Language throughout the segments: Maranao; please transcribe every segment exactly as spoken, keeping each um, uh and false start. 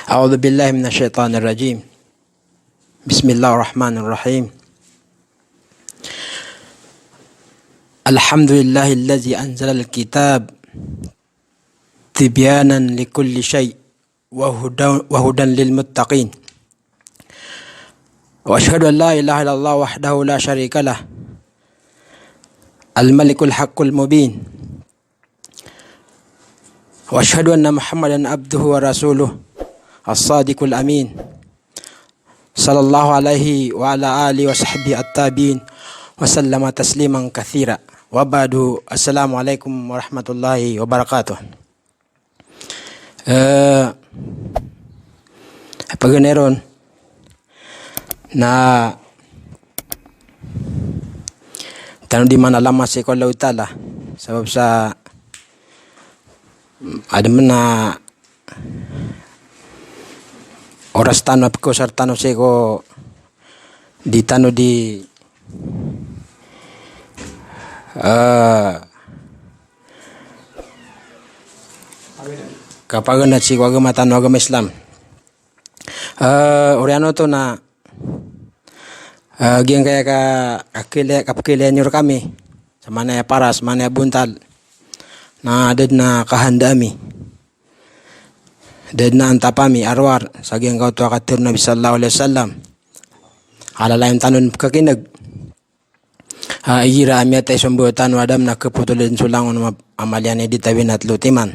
أعوذ بالله من الشيطان الرجيم. بسم الله الرحمن الرحيم. الحمد لله الذي أنزل الكتاب تبيانا لكل شيء وهدى، وهدى للمتقين. وأشهد أن لا إله إلا الله وحده لا شريك له، الملك الحق المبين. وأشهد أن محمدا عبده ورسوله الصادق الأمين، صلى الله عليه وعلى آله وصحبه التابعين وسلم تسليما كثيرا. وبعد، السلام عليكم ورحمة الله وبركاته. Eh, paganay ron na tano di manalama sii ko Allahu Ta'ala, sabap sa adn a oras tano a pkosar tano sii ko di tano di, eh, kapaganad sii ko agama tano, agama Islam. Eh, oriyan oto na, eh, giyangkaya ka, kakilaya, kapkilaya niyo rkami sa manaya paras, manaya bontal, na da dn a kahanda ami, da dn a antap ami a rowar sa giyangkoto a katharo o Nabi sallallahu alaihi wasallam. Alalayon tano dn pkakineg. Ah, igira a miyatay so mbawataan o Adam na kapotol dn so langon a ma-, a maliyan i di tawi na tlo timan.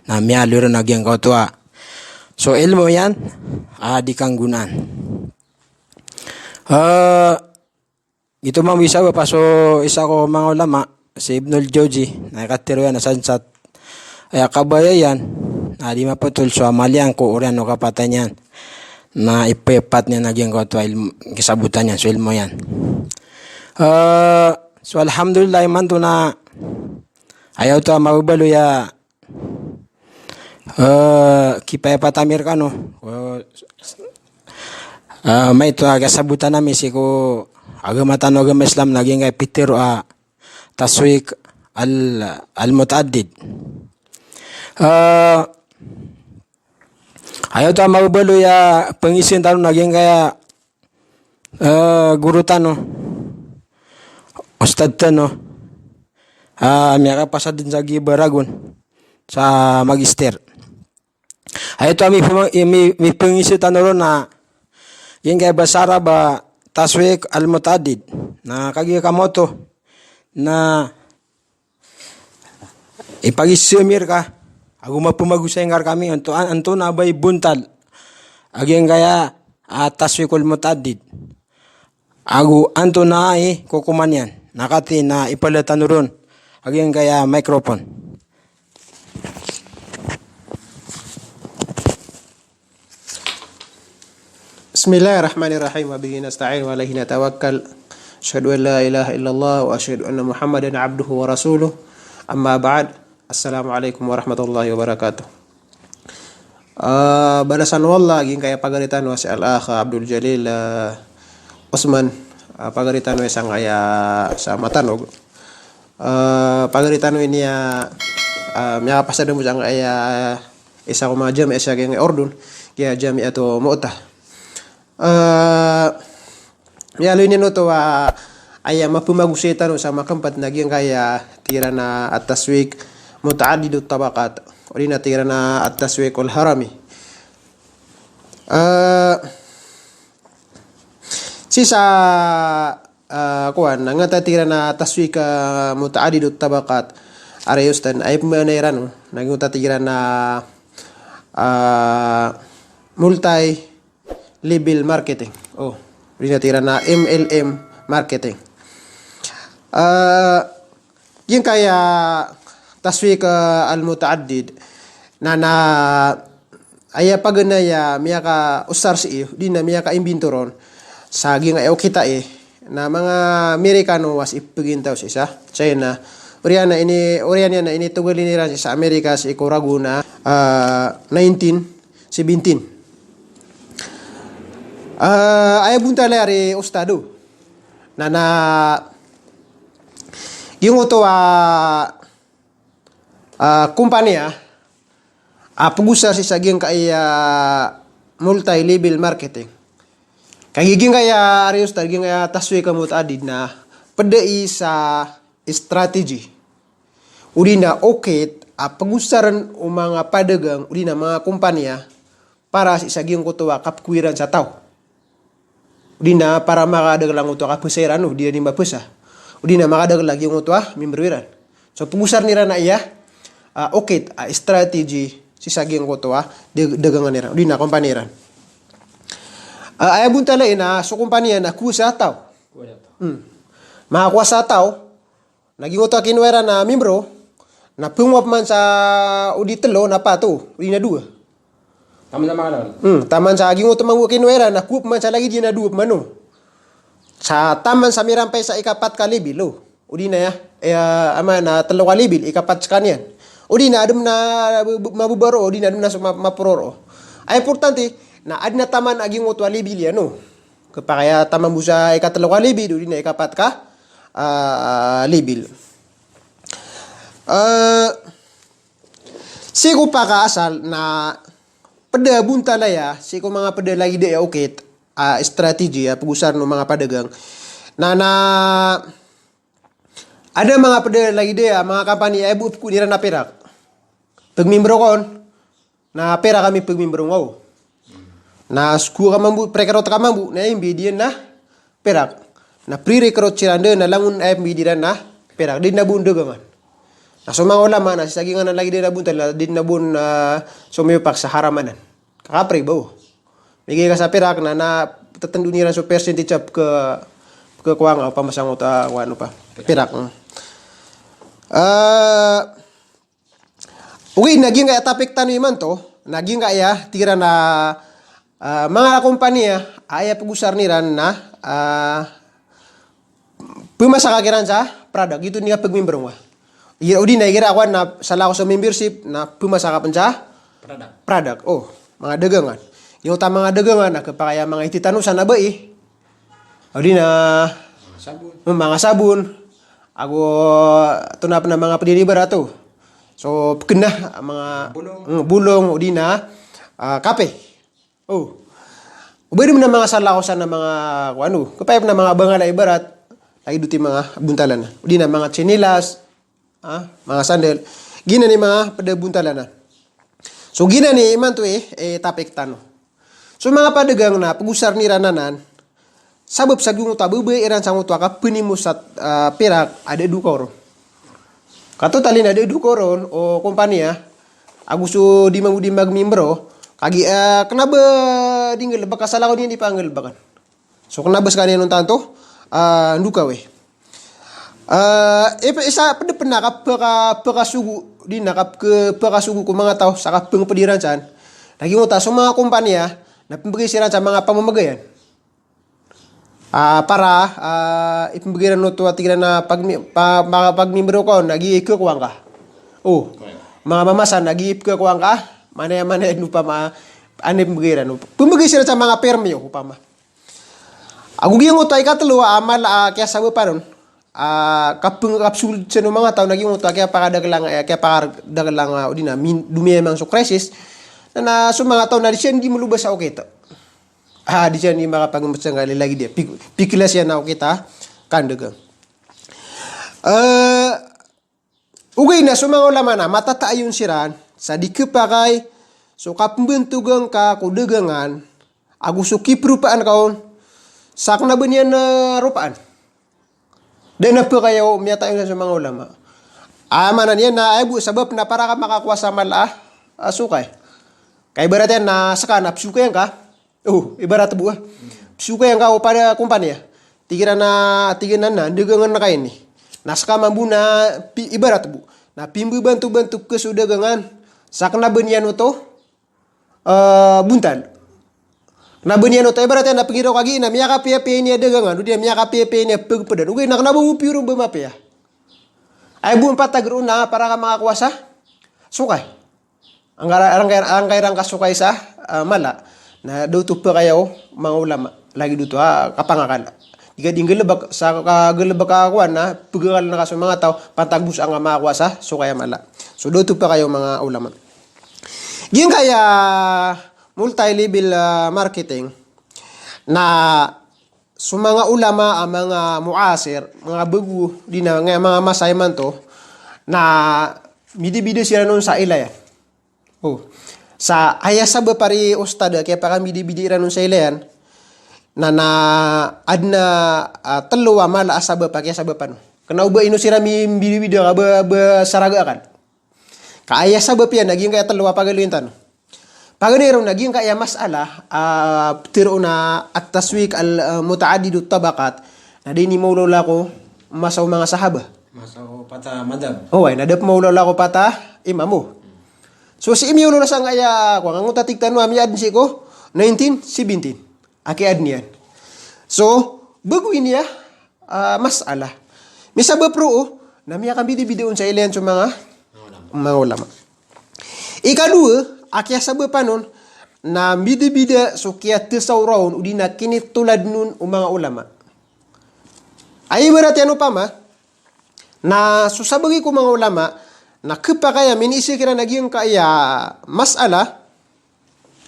Na miyaaloy ron a giyangkoto a so ilmo iyan a di kanggonaan. Ah, giyoto mambo i sabap a so isa ko manga ulama, si Ibnul Jawzi, na katharo iyan a sansat aya kabaya iyan na di mapotol so amal iyan ko oriyan o kapatay niyan, na ipepat niyan a giyangkoto a ilm-, kisabotan iyan so ilmo iyan. Eh, so alhamdulillah, imanto na aya oto a mababaloy a, eh, kipayapat ami rkano. Eh, eh, maito a kasabotan ami sii ko agama tano, agama Islam, na giyangkaya pitharo a Tashwiq al-, al-Mutaaddid. Eh, aya oto a mababaloy a pangizaan tano na giyangkaya, eh, goro tano, ustadh tano, ah, miyakapasad dn sa giya ba ragon sa magister. Aya oto a mi-, mi-, mipangiza tano ron na giyangkaya basa Arab a Tashwiq al-Mutaaddid. Na kagiya kamaoto na ipagiza ami rka ago mapmagosay nga rkami anto-, antonaa ba i bontal a giyangkaya a Tashwiq al-Mutaaddid. Ago antonaa i kokoman iyan. Na katii na ipala tano ron a giyangkaya microphone. بسم الله الرحمن الرحيم، وبه نستعين وعليه نتوكل. أشهد أن لا إله إلا الله وأشهد أن محمدا عبده ورسوله. أما بعد، السلام عليكم ورحمة الله وبركاته. Ah, balasan o Allah a giyangkaya pagari tano a si Al-Akh Abdul Jalil, ah, Osman, ah, pagari tano a sangkaya sa Matanog. Ah, pagari tano ini a, ah, miyakapasad bo sangkaya isa ko manga jamiah sa giyangkaya Urdun, giya Jamiatu Mu'tah. Ah, miyaaloy niyan oto a aya mapmagosay tano sa makampat na giyangkaya tig iran a at-tashwiq mutaaddidut tabaqat, odi na tig iran a at-tashwiqul harami. Ah, sii sa, ah, kowan, na ngata tig iran a tashwiq, ah, mutaaddidut tabaqat, ari ustan, aya pmaana iran on na giyangkoto a tig iran a, ah, multi level marketing. O, odi na tig iran a M L M marketing. Ah, giyangkaya tashwiq, ah, al-mutaaddid na, na aya paganay a miyakaosar sii, odi na miyakaimbinto ron sa giyangkaya okit ai na manga Amerikano a sii pgintaw sii sa China. Oriyan a ini, oriyan iyan a initogalin iran sii sa Amerika sii ko ragon a, ah, nineteen seventeen. Ah, aya bontal iyan ari ustadh o. Na, na giyangkoto a, ah, kompaniya a pagosar sii sa giyangkaya multi-level marketing. Kagiya giyangkaya, ari, ustadh, giyangkaya taswiq muta'addid na pd i sa strategy odi na okit a pagosarn o manga padagang odi na manga kompaniya para sii sa giyangkoto a kapkhawiran sa taw. Odi na para makadakel angkoto a kabasa iran, o di na mabasa. Odi na makadakel a giyangkoto a mimbro iran. So pagosarn iran a iya, ah, okit a strategy sii sa giyangkoto a dag-, dagangan iran odi na kompaniya iran. Ah, aya bontal iyan na so kompaniya na kowasa taw. Hmm. Makakowa sa taw, na giyangkoto a kinowa iran a mimbro, na pngowa pman sa odi tlo na pat, odi na dowa. Taman sa makanan. Hmm, taman sa giyangkoto mambo a kinowa iran, na kowa pman sa lagid iyan a dowa pman, o. Sa taman sa mirampay sa ikapat ka level, o. Odi na iya, iya, ama na tlo ka level, ikapat skaniyan. Odi na adn a mab-, mababa roo, odi na adn a so ma-, maporo roo. Aya importante, na adn a taman a giyangkoto a level iyan, o. Khapakay a taman bo sa ikatlo ka level, odi na ikapat ka, ah, level. Eh, sii ko pakaasal na pd a bontal aya, sii ko manga pd a lagid aya okit a strategy a pagosarn o manga padagang. Na, na, adn a manga pd a lagid aya, manga kampani a aya bo pkhawiran na pirak. Pagmimbro ka on, na pirak a mipagmimbro ngka on. Na so kowa ka mambo, pre-recruit ka mambo, na aya mbid iyan na pirak. Na pre-recruit siran dn, na langon aya mbid iran na pirak. Di dn a bo dagangan. Na so manga ulama na sii sa giyanan a lagid iyan a bontal, na di dn a bo, ah, so miyopak sa haram anan. Kakapre ba, o. Migay ka sa pirak na, na tatndon iran so percentage a pkha-, pkhakowa ngka, opama sangkoto a, ah, kowan, opa. Pirak. Hmm. Ah, ogaid na giyangkaya topic tano imanto, na giyangkaya tig iran a, ah, manga kompaniya a aya pagosarn iran na, ah, pmasaka kiran sa product, giyoto i kapagmimbro ngka. Igira, odi na igira kowan na salakaw so membership na pmasaka pn sa product. Product. O, manga dagangan. Giyangkoto a manga dagangan na khapakay a manga iti tano sa na bai. Odi na, sabon. Hmm, manga sabon. Ago, antonaa pn a manga pd iyan ibarat, o. So, pkna, manga bolong. Hmm, bolong, odi na, ah, kape. O. O ba dn a manga salakaw san a manga, kowan, o. Khapakay pn a manga bangal a ibarat, lagid oto i manga bontal anan. Odi na manga tsinilas, ah, manga sandal. Giyanan i manga pd a bontal anan. So giyanan i imanto i, eh, topic tano. So manga padagang na pagosarn iran anan, sabap sa giyangkoto a babaya iran sangkoto a kapnimo sa, ah, pirak a da a dokaw ron. Katotalin a da a dokaw ron o kompaniya, ago so di mambo di magmimbro, kagiya, ah, kna ba di nggalbk a salakaw niyan di panggalbkan. So kna ba skaniyan on tanto, ah, ndokawi. Ah, ipa-, isa pd pn a kapaka-, pakasogo, odi na kap-, kapakasogo ko manga taw sa kapngpd iran san. Na giyangkoto a so manga kompaniya, na pmbgay siran sa manga pamamagayan. Ah, para, ah, ipmbgay iran oto a tig iran a pagmi-, pa-, pa-, pagmimbro ka on, na giya i khakowa ngka. O, manga mamasan, na giya i khakowa ngka, manaya, manaya, opama, anda i pmbgay iran. Pmbgay siran sa manga permiyo, opama. Ago giyangkoto a ikatlo a mala a kiyasabapan on, ah, kapng-, kapsold san o manga taw na giyangkoto a kiyapakadakel angka, kiyapakadakel angka, odi na min-, domiyaymang so crisis, na, na so manga taw na di siran di maloba sa okit. Ah, di siran di makapagmasangkali lagid iyan. Pik-, pikila siran a okit a kandagang. Eh, ogaid na so manga ulama na matataayon siran sa di khapakay so kapmbantogan ka ko dagangan ago so kipropaan ka on sa kna ba niyan, eh, ropaan. Da a pkhayaw, miyataayon so manga ulama. Ah, maana niyan na aya bo sabap na para ka makakowa sa mala a, ah, sokay. Ka ibarat iyan na ska na psokay angka. O, ibarat bo, ah. Psokay angka o pada kompaniya. Tig iran a, tig iran a dagangan ka ini. Na ska mambo na pi-, ibarat bo. Na pimbabantobanto ka so dagangan sa kna ba niyan oto, eh, bontal. Kna ba niyan oto, ibarat iyan na pgiraw ka giya na miyakapiyapiya ini a dagangan, odi na miyakapiyapiya ini a pagpdan. Ogaid na kna ba bo piyo ron ba mapiya. Aya bo mpatag roo na para ka makakowa sa sokay. Angkay, angkay, angkay rangka sokay sa, ah, mala. Na da oto pkhayaw o manga ulama. Lagid oto a kapangakala. Di ka di nggalbk, sa kagalbk a kowan na pagakala angka so manga taw, pantag bo sa angka makakowa sa sokay a mala. So da oto pkhayaw o manga ulama. Giyangkaya multi-level, ah, marketing. Na so manga ulama a manga muasir, manga bego, di na nga manga masa imanto, na midibidi siran on sa ilayan. Oh. Sa aya sabap ari ustad a kiyapakambidibidi iran on sa ilayan, na, na adn a, ah, telo a mala a sabap a kiyasabapan on. Kna o ba ino siran mi-, mbidibidi ka ba, ba saraga akal. Ka aya sabap iyan na giyangkaya telo a pagaloyin tano. Paganay ron na giyangkaya masala, ah, ptharoon a at-taswik al, ah, muta'addidut tabaqat. Na da ini maolaola ko masa o manga sahaba. Masa o pat a madhab. Oway, na da pn maolaola ko pat a imam o. So sii miyaolaola sangkaya, ko nga ngoto a tig tano a miyaadn sii ko nineteen seventeen. A kiyaadn iyan. So, bego ini a, ah, masala. Misabap roo, na miyakambidibidi on sa ilayan so manga, manga ulama. Ikadowa, a kiyasabapan on, na mbidibidi so kiyatasawora on, odi na kinitoladn on o manga ulama. Aya ibarat iyan opama, na so sabagi ko manga ulama, na khapakay a miniiza kiran a giyangkaya masala,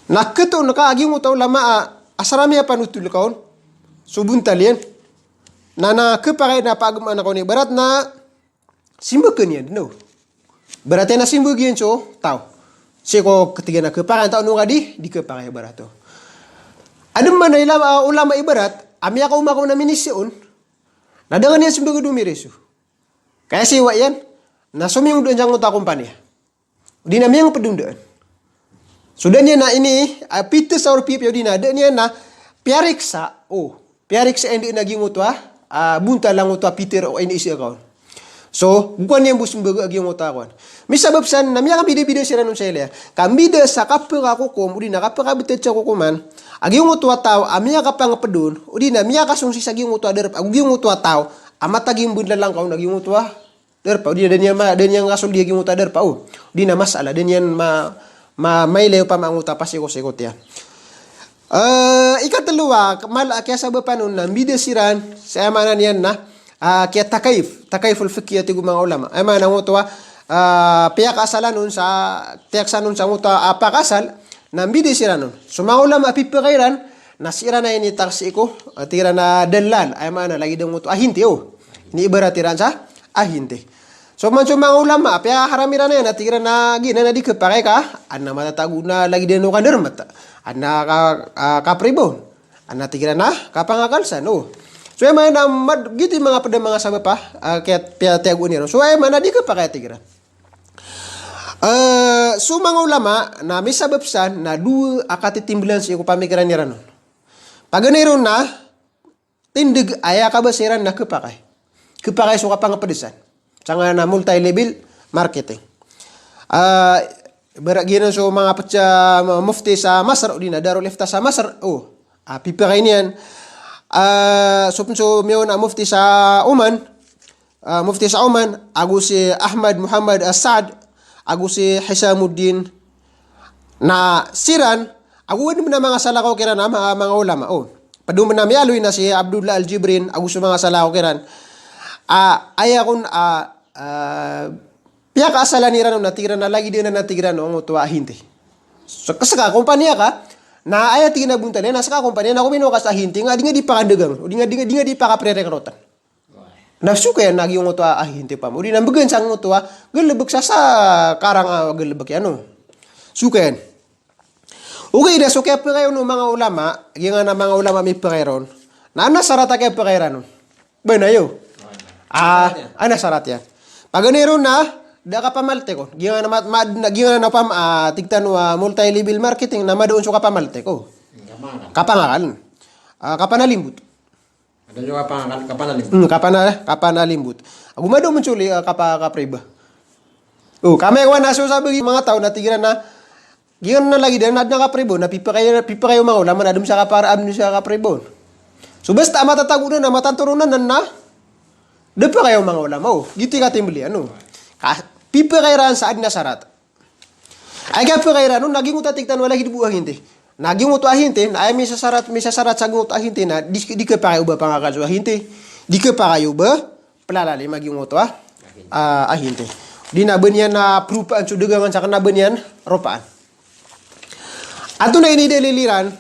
na khatoon ka a giyangkoto a ulama a, asar a miyapanotol ka on so bontal iyan. Na, na khapakay na paagamaan ka on ibarat na simbagn iyan, no? Ibarat iyan na simbag iyan so taw. Sii ko katigan a khapakay a taw, no, ka di, di khapakay ibarat o. Adn man a ilama, ah, ulama ibarat a miyakaoma ka on a miniiza on, na da nga niyan simbagn o miriso. Kaya siwa iyan, na somiyong dn sangkoto a kompaniya. Odi na miyangpd on dn. So da niyan na ini, ah, pitharo, piya, piya, odi na da niyan na piyariksa, o, piyariksa iyan dn a giyangkoto a, ah, bontal angkoto a pitharo o iniiza ka on. So, go kaniyan bo simbag a giyangkoto a kowan. Misabap san na miyakambidabida siran on sa ilaya. Kambida sa kapakakokom, odi na kapakabtad sa kokoman a giyangkoto a taw a miyakapangpd on, odi na miyakasongsi sa giyangkoto a darpa, a giyangkoto a taw a matag i mbndlalang ka on a giyangkoto a darpa, odi na da niyan ma-, da niyan kasoldi a giyangkoto a darpa, o. Odi na masala, da niyan ma-, ma-, mailay opama angkoto a pasikosikot iyan. Eh, ikatlo a, mala a kiyasabapan on na mbida siran, sa aya maana niyan na, ah, kiyatakayuf, takayuful fiqhi a tig o manga ulama. Aya maana angkoto a, ah, piyakaasalan on sa, piyakaasalan on sangkoto a, ah, pakaasal, na mbida siran on. So manga ulama a pipakay iran, na siran a initaksi ko, ah, tig iran a dallal, aya maana lagid angkoto a hinti, o. Iniibarat iran sa a hinti. So man so manga ulama a piyaharam iran iyan na tig iran a giyanan na di khapakay ka, adn a matatago na lagid iyan o kandarmat, adn a ka-, ah, kapriba on, adn a tig iran a kapangakal san, o. So aya maana mad-, giyoto i manga pd a manga sabap a, ah, kaya piyatiyagoan iran. So aya maana di khapakay a tig iran. Eh, so manga ulama na misabap san na dowa a katitimblan sii ko pamikiran iran on. Paganay ron na tindg, aya kabasa iran na khapakay. Khapakay so kapangpd san. Sangkanan a multi-level marketing. Ah, ibarat giyanan so manga pd sa mufti sa Masr, odi na Darul Ifta sa Masr, o. Ah, pipakay niyan. Ah, so pn so miyaona a mufti sa Oman, ah, mufti sa Oman, ago si Ahmad Muhammad As-Saad, ago si Hisamuddin. Na siran, ago adn pn a manga salakaw kiran a ma-, manga ulama, o. Pd on pn a miyaaloy na si Abdullah Al-Jibrin, ago so manga salakaw kiran. Ah, aya kon, ah, ah, piyakaasalan iran on na tig iran a lagid iyan a tig iran o angkoto a hinti. So, ska kompaniya ka, na aya tig iyan a bontal iyan na ska kompaniya na ko minokas a hinti nga di nga di pakandagang, o di nga, di nga, di nga di pakaprirekrutan. Na so kayan na giyangkoto a hinti pama. Odi na mbgan sangkoto a galbk sa, sa karang a galbk iyan, o. So kayan. Ogaid na so kiyapakay on o manga ulama, giyanan a manga ulama mipakay ron. Na adn a sarat a kiyapakay iran on. Ba na iyo. Ah, adn a sarat iyan. Paganay ron na da kapamaltek on. Giyanan a ma-, ma-, na giyanan a pam-, ah, tig tano a multi-level marketing na mada on so kapamaltek, o. Kapangakal. Ah, kapanalimbot. Adn so kapangakal, kapanalimbot. Hmm, kapana-, kapanalimbot. Ago mada on so li, ah, kapa-, kapriba. O, ka amay ka na so sabagi manga taw na tig iran a giyanan a lagid iyan a adn a kapriba on, na pipakay, pipakay o manga ulama na adn sa kapar-, adn sa kapriba on. So basta a matatago on na, matanto ron na, na da pakay o manga ulama, o. Giyoto i katimbl iyan, o. Ka-, pipakay iran sa adn a sarat. Aya kiyapakay iran on na giyangkoto a tig tano a lagid bo a hinti. Na giyangkoto a hinti, na aya misasarat, misasarat sa giyangkoto a hinti na di, di khapakay o ba pangakal so a hinti. Di khapakay o ba plalalim a giyangkoto a, ah, a hinti. Di na ba niyan na propaan so dagangan sa kna ba niyan ropaan. Antonaa i inidalil iran?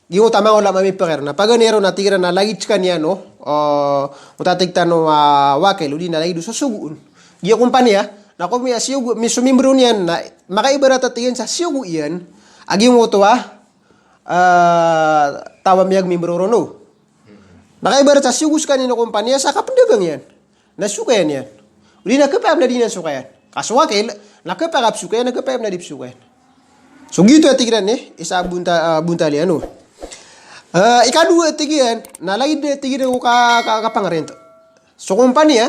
Giyoto a manga ulama a mipakay ron. Na paganay ron na tig iran na lagid skaniyan o, o, o tatig tano a wakil, odi na lagid o sosogoon. Giya kompaniya, na ko miya siyogo, mi-, so mimbro niyan na makaibarat a tig iyan sa siyogo iyan a giyoto a, ah, taw a miyagmimbro ron o. Makaibarat sa siyogo skaniyan o kompaniya sa kapendagang iyan. Na sokayan iyan. Odi na kepakay a di niyan sokayan. Ka so wakil, na kepakay a sokayan, na kepakay a di sokayan. So giyoto a tig iran i isa a bonta-, ah, bontal iyan o. Eh, ikadowa a tig iyan, na lagid a tig iran ko ka, ka, kapangrent. So kompaniya,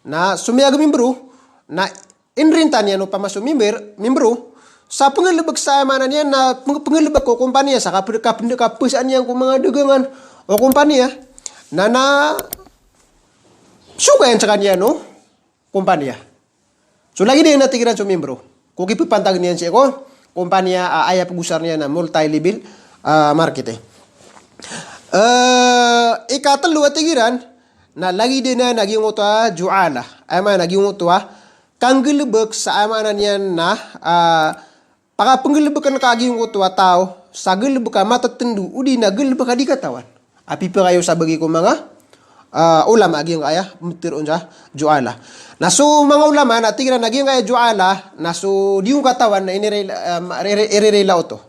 na so miyagmimbro, na inrentan iyan opama so mimbr-, mimbro, sa pengalebek sa aya maana niyan na peng-, pengalebek ko kompaniya, sa kape-, kape-, kapesaan iyan ko manga dagangan o kompaniya, na, na sokayan skaniyan o kompaniya. So lagid iyan a tig iran so mimbro. Ko kipepantag niyan sii ko kompaniya a aya pegosar niyan na multi-level, ah, marketing. Eh, ikatelo a tig iran, na lagid iyan a giyoto a juala. Aya maana giyoto a kanggalebek sa aya maana niyan na, ah, pakapenggalebeken ka giyoto a taw sa galebek a matetendo odi na galebek a di katawan. A pipakay o sabagi ko manga, ah, ulama a giyangkaya, meter on sa juala. Na so manga ulama na tig iran a giyangkaya juala, na so di on katawan na inirila, ah, ma-, rere-, irerela oto.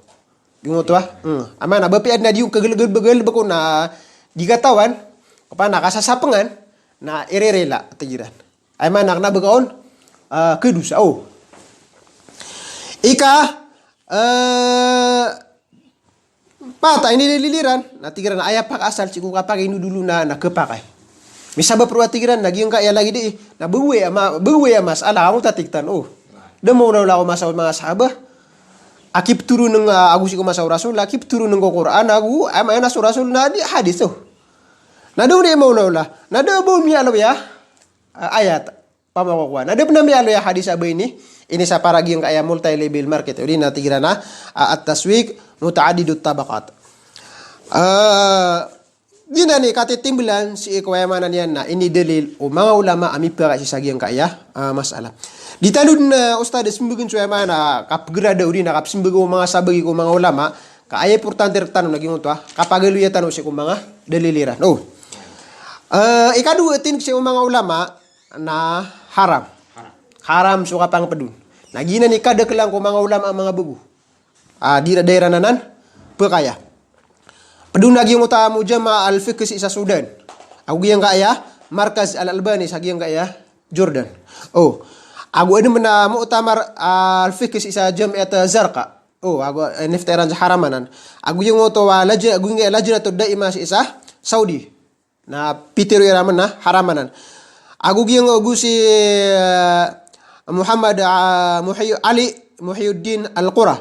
Giyoto a. Hmm. Aya maana ba piya na di on kagalebek-, galebek on na di katawan, opama na kasasapengan, na irerela, tig iran. Aya maana na beka on, ah, kedosa. O. Ika, eh, pat a inidalil iran, na tig iran a aya pakaasal sii ko kapakay ino dolo na, na kepakay. Misabap roo a tig iran, na giyangkaya lagid i, na begowe a ma-, begowe a masala, angkoto a tig tano. O. Da maolaola ko masa o manga sahaba. A kipetoron, ah, ago sii ko masa o Rasul, a kipetoron ko Qur'an, ago, aya maana so Rasul na di hadis o. Na da on di maolaola. Na da bo miyaaloya, ah, ayat. Pamakokowan. Na da pen a miyaaloy a hadis a ba ini, ini sa para giyangkaya multi-level market. Odi na tig iran a, ah, at-taswik muta'addidut tabaqat. Ah, giyanan i katitimblan sii ko aya maana niyan na inidalil o manga ulama a mipakay sii sa giyangkaya, ah, masala. Di tano den, ah, ustad, sembegen so aya maana kapegerada odi na kapesembeg o manga sabagi ko manga ulama, ka aya importante rektano na giyoto a kapagaloya tano sii ko manga dalil iran. O. Eh, ikadowa a tig sii ko manga ulama, na haram. Haram so kapangped on. Na giyanan i kadakelan ko manga ulama a manga bego. Ah, di ra-, da iran anan pekaya. Ped on a giyoto a Mujamma al-Fiqh sii sa Sudan. Ago giyangkaya Markaz al-Albani sa giyangkaya Jordan. O. Ago aden pen a Mu'tamar al-Fiqh sii sa Jamiat Zarqa. O, ago, eh, nifta iran sa haram anan. Ago giyoto a laj-, ago giyangkaya Lajnatu Daima sii sa Saudi. Na pitero iran anan na haram anan. Ago giyangkai, ago si, eh, Muhammad, ah, Muhyi-, Ali Muhyiddin Al-Qura.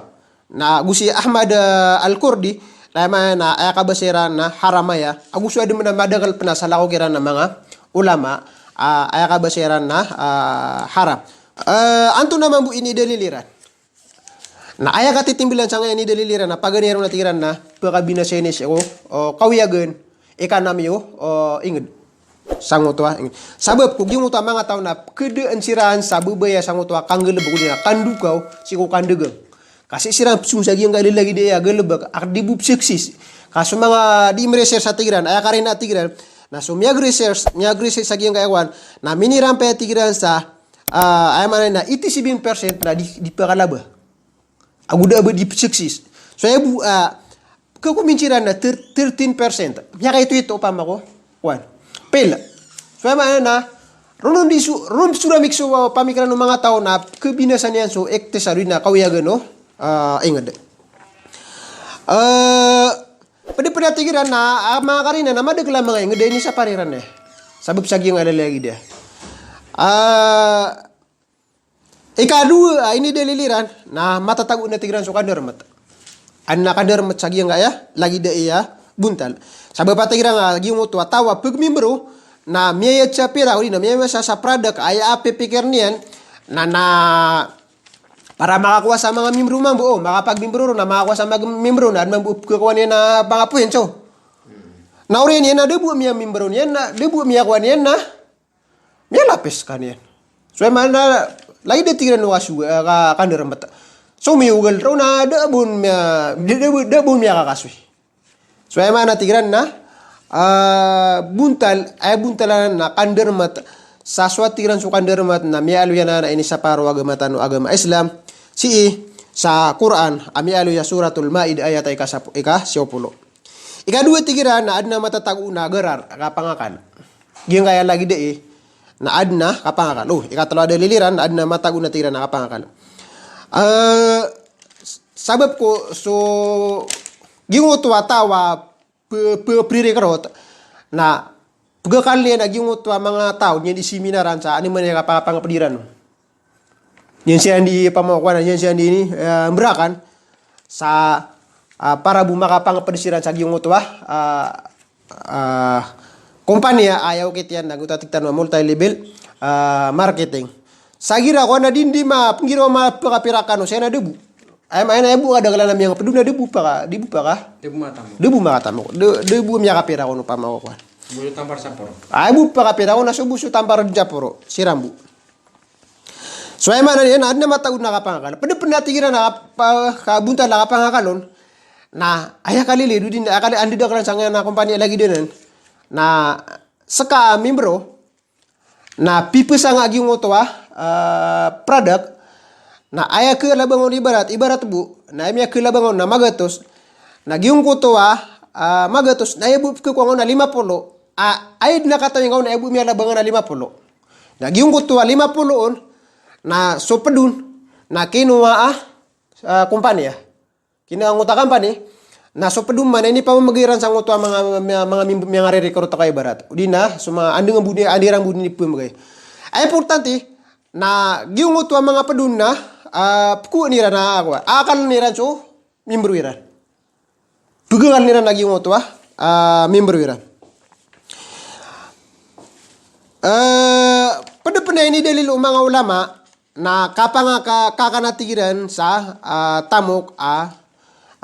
Na ago si Ahmad, eh, Al-Kurdi, na aya maana na aya kabasa iran na haram aya. Ago so aden pen a madakel pen a salakaw kiran a manga ulama, ah, aya kabasa iran na, ah, haram. Eh, antonaa mambo inidalil iran? Na aya katitimblan sangkaya inidalil iran na paganay ron a tig iran na pekabinasa ini sii ko, o, kawiyagan, economy o, o, inged. Sangkoto a inged. Sabap ko giyoto a manga taw na kedaan siran sa bebaya sangkoto a kanggalebek odi na kandokaw sii ko kandagang. Ka sii siran pesong sa giyangkaya lagid aya a galebek a di bo success. Ka so manga di mi-research a tig iran, aya karina a tig iran, na so miyag-research, miyag-research sa giyangkaya kowan, na minirampay a tig iran sa, ah, aya maana na eighty-seven percent na di, di pekalaba. Ago da a ba di success. So aya bo, ah, kekominsiran na thir-, thirteen percent. Miyakaitoito opama ko, kowan. Pil. So aya maana na, ron di so, ron so ramik so, ah, pamikiran o manga taw na kebinasa niyan so iktisad odi na kawiyagan o, ah, inged. Eh, pede-pede a tig iran na, ah, manga karina na madakel a manga inged a inisapar iran, eh. Sabap sa giyangkaya lagid aya. Ah, ikadowa a inidalil iran, na matatago na tig iran so kandarmet. Aden a kandarmet sa giyangkaya lagid aya bontal. Sabap a tig iran a giyoto a taw a pegmimbro, na miyayad sa pira, odi na miyamasa sa product a aya a pipikir niyan, na, na, para makakowa sa manga mimbro mambo, o, makapagmimbro ron, na makakowa sa manga mimbro, na aden mambo a pekekowa niyan a manga points, o. Na oriyan iyan na da bo a miyamimbro niyan, na da bo a miyakowa niyan, na miyalapis skaniyan. So aya maana, lagid a tig iran o kaso, eh, ka-, kandarmet. So miyogal roo na da bo miya, da, da, da bo miyakakasoy. So aya maana tig iran na, ah, bontal, aya bontal anan na kandarmat, sa so a tig iran so kandarmat na miyaaloy anan a inisapar o agama tano a agama Islam, sii sa Qur'an, a miyaaloy a Suratul Ma'idah ayat a ika sap-, ika siyaw polo. Ikadowa tig iran na aden a matatago na gharar, kapangakal. Giyangkaya lagid ai, na aden a kapangakal. O, ikatelo a dalil iran, na aden a matatago na tig iran a kapangakal. Eh, sabap ko so giyangkoto a taw a pe-, pe-, pre-recruit na pegakal iyan a giyangkoto a manga taw niyan di seminaran sa animan iyan kapangapangaped iran. Niyan siran di pamawakowan, niyan siran di ini, eh, mberakan sa, ah, para bo makapangaped siran sa giyangkoto a, ah, ah, kompaniya a aya okit iyan na giyangkoto a tig tano a multi-level, ah, marketing. Sa igira ko na di, di ma, penggiraw a mapekapira kano, saya na da bo. Aya maana, aya bo a kadaklan a miyangaped on na da bo paka, da bo paka. Da bo makatamok. Da bo makatamok. Da, da bo miyakapira kono pamawakowan. Bo so tampar sa poro. Aya bo pakapira kono na so bo so tampar sa poro. Siran bo. So aya maana niyan, aden a matatago na kapangakal. Ped pen a tig iran a kapa-, kabontal a kapangakal on. Na aya kalilid o di na, aya kali-, anda daklan sangkaya na kompaniya lagid anan. Na seka a membro, na pipesanga giyangkoto a, ah, product, na aya kalabangan on ibarat, ibarat bo, na aya miyakalabangan on na magatos, na giyangkoto a, ah, magatos, na aya bo pekakowa ngka on na lima polo, a, aya den a katawi ngka on na aya bo miyalabangan na lima polo. Na giyangkoto a lima polo on, na so ped on, na kinowa a, ah, kompaniya. Kinowa angkoto a company, na so ped on man na inipamamegay iran sangkoto a manga, manga, manga mim-, miyangare-recruit ka ibarat. O di na, so manga andang bo di, anda iran bo di inipamamegay. Aya importante, na giyangkoto a manga ped on na, ah, pekowaan iran a, ah, akal iran so membro iran. Pegakal iran a giyangkoto a, ah, membro iran. Eh, ped pen a inidalil o manga ulama, na kapangaka-, kakan a tig iran sa, ah, tamok a,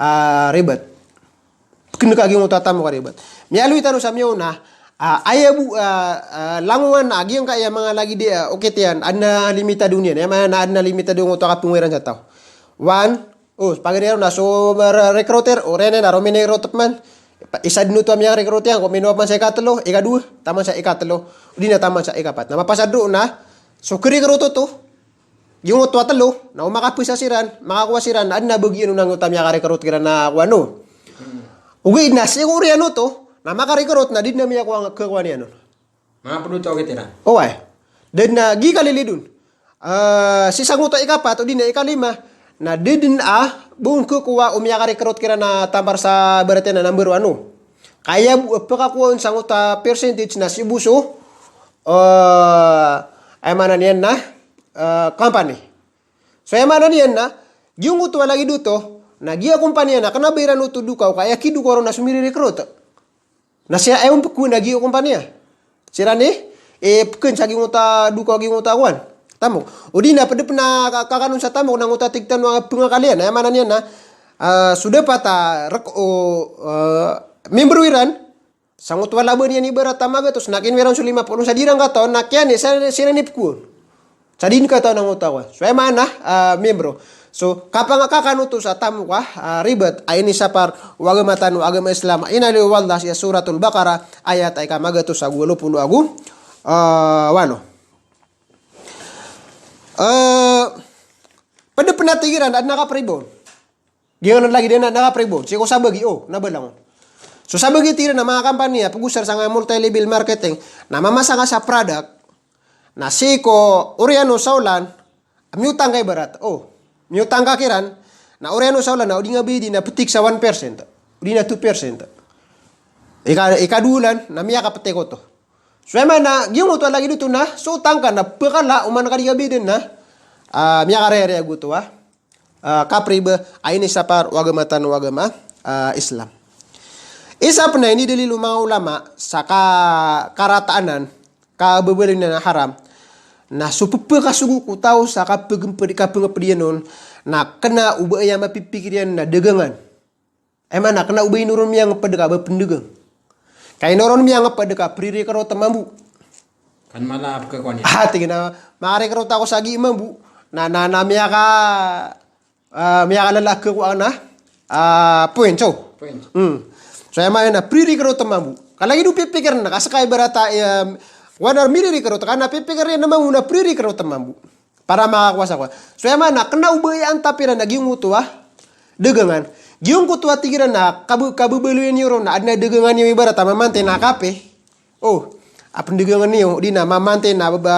ah, ribat. Ken ka giyangkoto a tamok a ribat. Miyaaloy tano sa miyaona, ah, aya bo, ah, ah, langowan a giyangkaya manga lagid i, ah, okit iyan, aden a limitado niyan. Aya maana aden a limitado angkoto a kapengowa iran sa taw. One, O, paganay ron na so, ah, recruiter, o, oriyan iyan na roo mini-recruit man. Isa den oto a miyaka-recruit iyan, ko minowa man sa ikatelo, ikadowa, taman sa ikatelo, o di na taman sa ikapat. Na mapasad roo na so ke-recruit oto, giyangkoto a telo, na o makapasa siran, makakowa siran, na aden a bagian on angkoto a miyaka-recruit kiran a kowan on. Ogaid na sii ko oriyan oto, na maka-recruit, na di den a miyakowa, kekowa niyan on. Manga ped oto a okit iran. Oway. Da den a giya kalilid on. Ah, sii sangkoto a ikapat, o di na ikalima. Na da den a bo kekowa o miyaka-recruit kiran a tampar sa ibarat iyan a number one on. Ka aya bo a pekakowa on sangkoto a percentage na sii bo so, ah, aya maana niyan na, ah, company. So aya maana niyan na, giyangkoto a lagid oto, na giya kompaniya na kena ba iran oto dokaw, ka aya kidokaw ron na so miri-recruit. Na siran aya on pekowaan a giya kompaniya. Siran i, eh, peken sa giyangkoto a dokaw giyangkoto a kowan. Tamok. O di na ped pen a ka-, kakan on sa tamok na angkoto a tig tano a pengakal iyan. Aya maana niyan na, ah, so dapat a rek-, o, ah, membro iran, sangkoto a laba niyan ibarat a magatos, na kinowa iran so lima polo sa di iran katawan, na kiyan i, sa, siran i pekowaan. Sa di den katawan angkoto a kowan. So aya maana, ah, membro. So, kapangakakan oto sa tamok a, ah, ribat, a inisapar o agama tano a agama Islam, a inaloy o Allah sii Suratul Baqarah, ayat a ika magatos ago walo polo ago, ah, walo. Eh, ped pen a tig iran, aden a kapriba on. Giyanan lagid iyan na, na kapriba on. Sii ko sabagi, o, na balang on. So sabagi tig iran na manga kampani a pegosar sangkaya multi-level marketing, na mamasa ka sa product, na sii ko oriyan o saolan, miyotang ka ibarat. O, miyotang ka kiran, na oriyan o saolan, na o di nga bayadi na petik sa one percent. O di na two percent. Ika, ikadowa olan, na miyakapetik oto. So aya maana, giyangkoto a lagid oto na, so otang ka na pekala, oman ka di nga bayadan na, ah, miyakarayaraya ago oto a, ah, kapriba a inisapar o agama tano a agama, ah, Islam. Isa pen a inidalil o manga ulama sa ka-, karataanan, kababaloy niyan a haram, na so pepakasogo ko taw sa kapegemped, kapengeped iyan on, na kena o ba aya mapipikir iyan na dagangan. Aya maana, kena o ba inoron miyangeped ka ba pendagang. Ka inoron miyangeped ka pre-recruit mambo. Kan mala a pekakowa niyan. Ah, tig iyan a, maka-recruit ako sa gi mambo. Na, na, na miyaka, Ah, miyakalala ko ana, ah, point, so. Point. Hmm. So, aya maana na, pririkrot mambo. Ka lagid o pipikir na, ka ska ibarat a, em, wana miririkrot, ka na pipikir iyan mambo na pririkrot mambo. Para makakowa sa kowan. So, aya maana na, kna o ba iyan tapira na giyangkoto a dagangan. Giyangkoto a tig iran na, kab-, kababaloy niyo ron na adn a dagangan iyo ibarat a mamantay na kape. O, a pndagangan iyo, di na mamantay na baba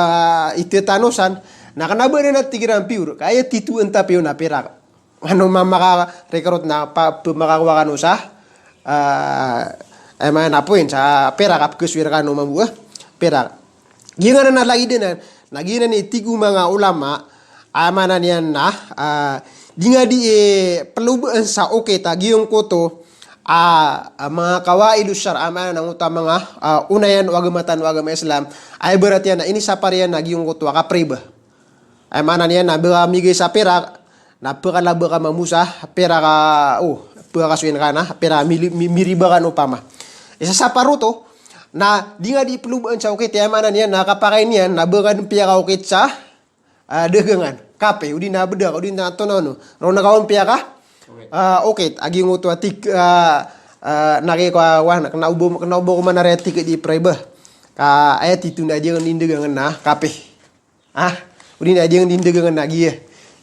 ititanosan, na kna ba dn a tig iran pure, ka aya titho a tapiyo na pirak. Ano mamaka-, rekrut na pa-, pmakakowa kano sa, ah, aya maana na point, sa pirak a pkasoy rkano mambo, eh, pirak. Giyanan na lagid anan, na giyanan i tig o manga ulama, aya maana niyan na, ah, di nga di, eh, plobaan sa okit a giyangkoto, ah, ah, manga qawaid ash-shar', aya maana na ngoto a manga, ah, onayan o agama tano a agama Islam, aya ibarat iyan na inisapar iyan na giyangkoto a kapriba. Aya maana niyan na ba ka migay sa pirak, na pkalaba ka mambo sa pirak a, o, pkasoy rkano, pirak a mili-, mi-, miriba kano opama. Isasapar oto, na di nga di plobaan sa okit, aya maana niyan na kapakay niyan, na ba ka dn piyakaokit sa, ah, dagangan. Kape, odi na bdak, odi na antonaa ono. Ron na ka on piyaka, ah, okit, a giyangkoto a tig, ah, ah, na kikowa, wan, kna o ba, kna o ba ko manaraya tig di priba. Ka aya titho na di nga di dagangan na kape. Ah, odi na di nga di dagangan na giya.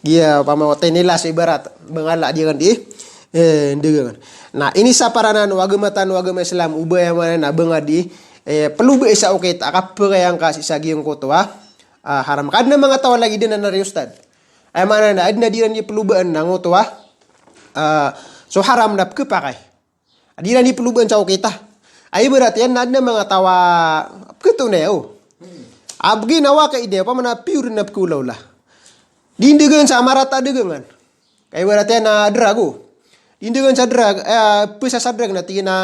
Giya opama o tinilas ibarat. Ba nga la di nga di, eh, dagangan. Na inisapar anan o agama tano a agama Islam, o ba aya maana na ba nga di, eh, plobai sa okit a kapakay angka sii sa giyangkoto a, ah, haram. Ka adn a manga taw a lagid anan a ri ustad. Aya maana na adn a di iran di plobaan na ngoto a, ah, so haram na pkhapakay. A di iran di plobaan sa okit a. Aya ibarat iyan na adn a manga taw a pkhatonay, o. A bgi na waka ide, opama na pure na pkhaolaola. Di ndagangan sa marata a dagangan. Ka ibarat iyan na drug, o. Di ndagangan sa drug, eh, pasa sa drug na tig iyan a,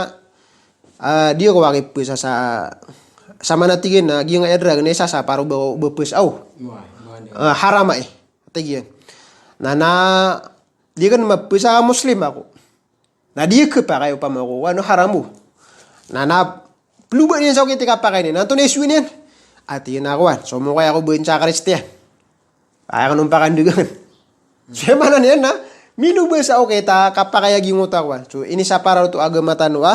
ah, di ako waki pasa sa, sa mana tig iyan a giyangkaya drug na isasapar o ba, o ba pasa, o. Ah, haram ai. Tig iyan. Na, na, di ka mapasa, Muslim ako. Na di khapakay opama ko, ano, haram bo. Na, na, ploba niyan sa okit i kapakay niyan. Na antonaa i soy niyan? Ati na kowan, somokay ako ben sa Kristiyan. Aya kano pakandagangan. So aya maana niyan na, miloba sa okit a kapakay a giyangkoto a kowan. So inisapar oto o agama tano a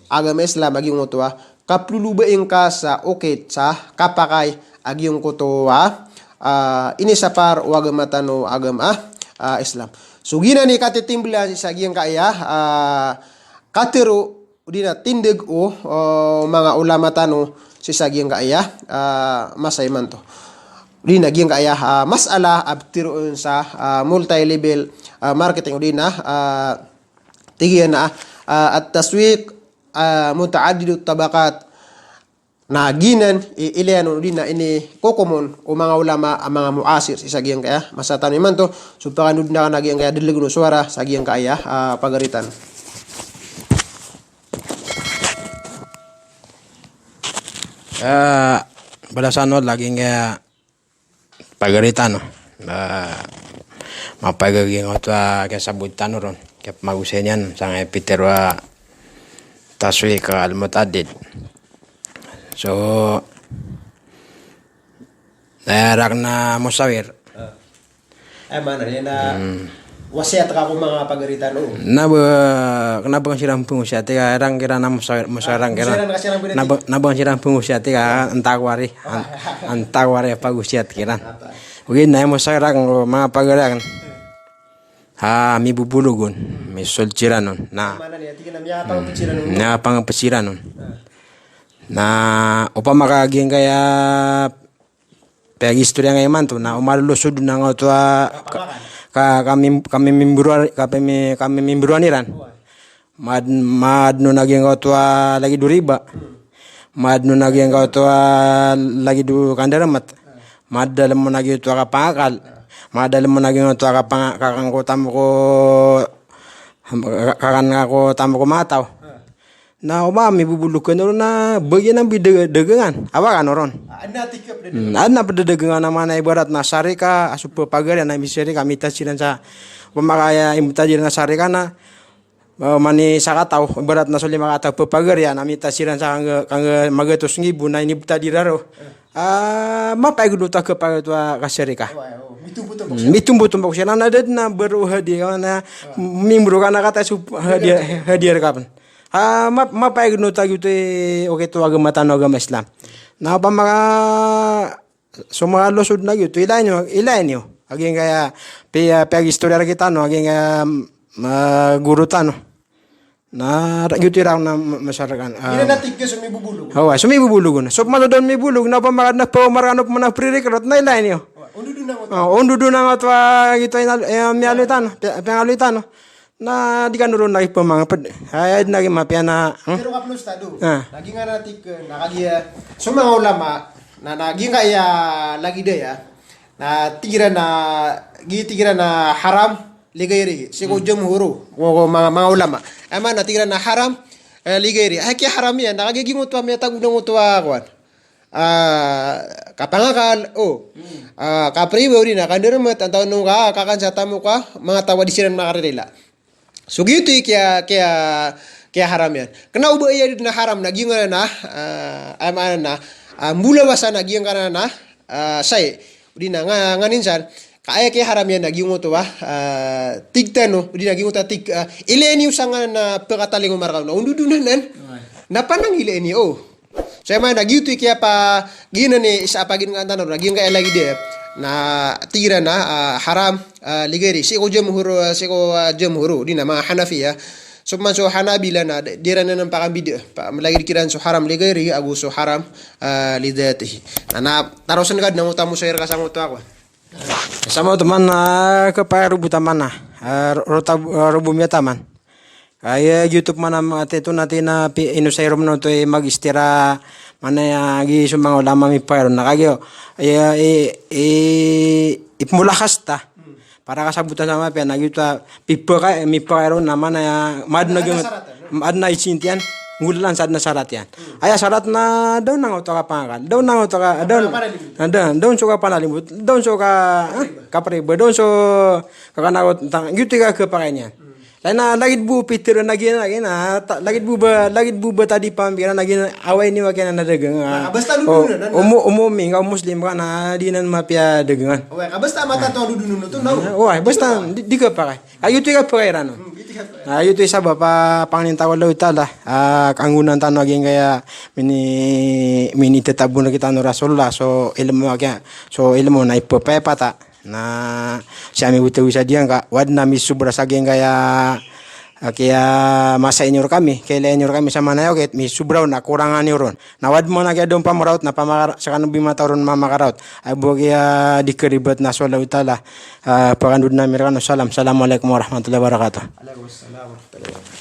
agama Islam a giyangkoto a kaplolobai ngka sa okit sa kapakay a giyangkoto a, ah, inisapar o agama tano a agama, ah, Islam. So giyanan i katitimbla sii sa giyangkaya, ah, katharo odi na tindg o, o manga ulama tano sii sa giyangkaya, ah, masa imanto. Odi na giyangkaya, ah, masala a ptharoon sa, ah, multi-level, ah, marketing odi na, ah, tig iyan a, ah, at-taswiq, ah, muta'addidut tabaqat. Na giyanan i, ilaya on odi na inikokomon o manga ulama a manga muasir sii sa giyangkaya masa tano imanto, so pakandodon akn a giyangkaya dlgn o sowara sa giyangkaya, ah, pagari tano. Ah, balasan o lagid angkaya pagari tano. Ah, mapagari angkoto a kiyasabot tano ron. Kiyapmagosay niyan sangkai pitharo a taswiq al-muta'addid. So, na aya rakn a musawir. Ah. Aya maana niyan na wasiyat ka ko manga pagari tano. Na ba, kna ba siran pngosiyati ka, iran kiran a musawir, musawir iran kiran. Musawir ka siran pngosiyati. Na ba, kna ba siran pngosiyati ka, antaa ko ari. An-, antaa ko ari a pagosiyat kiran. Ogaid na aya musawir akn ko manga pagari akn. Ha, mibobolog on, misold siran on. Na, aya maana niyan, tig iyan a miyapangpt siran on. Miyapangpt siran on. Ah. Na opama ka giyangkaya piyagistorya ngka imanto na o malolosod on angkoto a ka, ka, kami, kami mimbroan, kami, kami mimbroan iran. Mad-, madn on a giyangkoto a lagid o riba. Madn on a giyangkoto a lagid o kandarmat. Madalm on a giyangkoto a kapangakal. Madalm on a giyangkoto a kapanga-, kakan ko tamok o, kakan ko tamok o mataw. Na opama mibobolog kano ron na bagian a bida-, dagangan. Awa kano ron. Ah, adn a tig a pd a dagangan. Hmm, adn a pd a dagangan a maana ibarat na sarika, a so pagari na misarika, mitajiran sa, opama ka aya imitajiran a sarika na, Ba, mani sakataw, ibarat na so lima kataw, pepagari, na mita siran sa kangga, kangga magatos ngibo na inibtad iran ron. Ah, mapaig oto a kapagari oto a kasarika. Mitombotombok siran na da den a baro hadiya, na mimbro ka na kataya so hadiya, hadiya rka pen. Ah, ma-, mapaig oto a giyoto i, okay, oto a agama tano a agama Islam. Na opama ka so manga losod na giyoto, ilay niyo, ilay niyo. A giyangkaya, pi-, piyagistorya rektano, a giyangkaya, mm, ah, goro tano. Na, giyoto i raw na ma-, masarakan. Ah. Ina na tig ka so mibobolog. Awa, so mibobolog na. So opama da on mibolog, na opama ka na pawamar ka na opama na pre-recruit, na ilay niyo. Wa, ondodona ngoto. Ah, ondodona ngoto a giyoto i na, eh, miyaaloy tano, piya-, piyangaloy tano. Na di kano ron lagi pemangaped. Hay, aya den lagi mapiya na, hmm? Pero kaplos tado. Ah. Lagi nga na tig, eh, na kagiya, so manga ulama, na, na giyangkaya lagid aya, na tig iran na, gi tig iran na haram, li ghairihi. Sii ko, hmm, jumhur, ko, ko manga, manga ulama. Aya maana tig iran na haram, eh, li ghairihi. Aya kiyaharam iyan, na kagiya giyoto a miyatago na ngoto a kowan. Ah, kapangakal, o. Hmm. Ah, kapriba odi na kandermet, antaa on ka, kakan sa tamok a manga taw a di siran makaririla. So giyoto i kiya, kiya, kiyaharam iyan. Kena o ba aya di den a haram na giyangkanan a, ah, aya maana na, ah, mbolawasan a giyangkanan a, ah, sai. Odi na nga, nganin san, ka aya kiyaharam iyan na giyangkoto a, ah, tig tano, odi na giyangkoto a tig, ah, ilay niyo sa nganan a pekatalingoma rka on. Na ondodona nan. Oway. Na panangilay niyo. So aya maana na giyoto i kiyapa, giyanan i isa a pagin'g tano, na giyangkaya lagid iyan, na tig iran na, ah, haram, ah, li ghairihi. Sii ko jumhur, ah, sii ko, ah, jumhur, odi na manga Hanafiya. So man so Hanabila na, di, di iran anan pakambid'ah. Pa, lagid kiran so haram li ghairihi, ago so haram, ah, li dhatihi. Na, na, tarosen ka den a ngoto a mosair ka sa ngoto a kowan. Sa maoto man, ah, kapakay ron bo taman, ah, ro-, rota-, ah, rububiyat taman. Aya giyoto man a manga tito na tina pi-, inosay ron oto i mag-istira, maana aya giya so manga ulama mipakay ron na kagiya, aya i, i, ipmolakhas ta. Para kasabotan sa mapiya na giyoto a pipakay, mipakay ron na maana aya, maadn a, adn a isintiyan, nggolalan sa adn a sarat iyan. Aya sarat na da on a ngoto a kapangakal, da on a ngoto a ka, da on, da on, da on so kapanalimbot, da on so ka, ah, kapriba, da on so kakanagot, tang, giyoto i kakapakay niyan. Lagid na, lagid bo pitharo na giyanan, lagid na, ta-, lagid bo ba, lagid bo ba tadi pampikiran na giyanan, away niyo a kiyanan a dagang, ah. Na, basta o, ludunan, na, na. Omo-, omomi nga o Muslim ka na di nan mapiya dagangan. Oway, ka basta matato a ludunan oto, na. Oway, basta di, di kapakay. Ka giyoto i kapakay iran on. Hmm, giyoto i kapakay. Ah, giyoto i sabap a pangnin ta ko Allahu Ta'ala, ah, kanggonan tano a giyangkaya mini-, minitatabon rektano o Rasulullah, so ilmo a kiya, so ilmo na ipepayapata. Na sii ami bo tawi sa diyangka, o adn a misobra sa giyangkaya, ah, kiya masa inyo rkami, kiya ilay inyo rkami sa maana aya okit, misobra on na korangan iyo ron. Na o adn man a kiya doon pamaraot, na pamakar-, sekano bo i matao ron mamakaraot. Aya bo kiya di karibat na so Allahu Ta'ala, ah, pakandoden ami rekano. Salam. Assalamu alaikum warahmatullahi wabarakatuh. Alaikum assalam warahmatullahi wabarakatuh.